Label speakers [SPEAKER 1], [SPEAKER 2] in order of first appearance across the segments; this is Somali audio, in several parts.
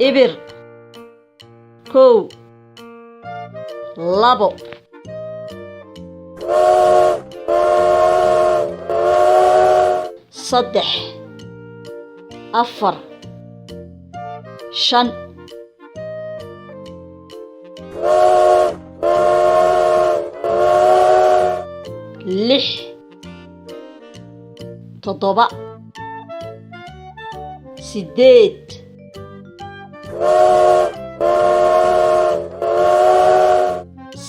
[SPEAKER 1] Eber, kow, labo, saddex, afar, shan, lix, toddoba, siddeed,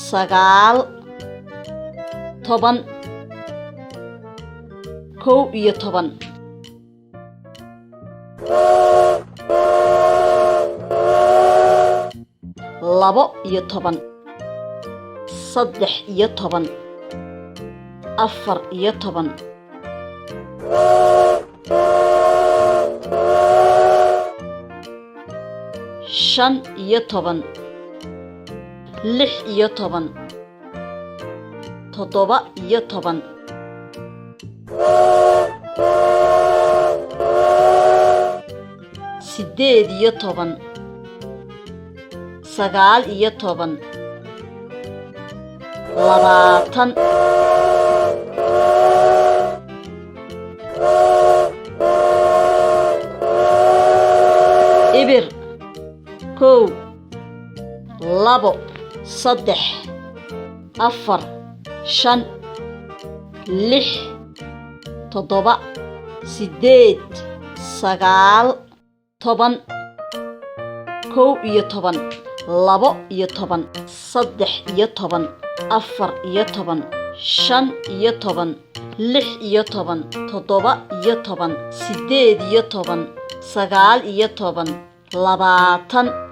[SPEAKER 1] sagaal, 10, 11. 12, 13, 14, 15, 16, 17, 18, 19, 20. Eber, kow, labo, saddex, afar, shan, lix, toddoba, siddeed, sagaal, 10, 11, 12, 13, 14, 15, 16, 17, 18, 19, 20.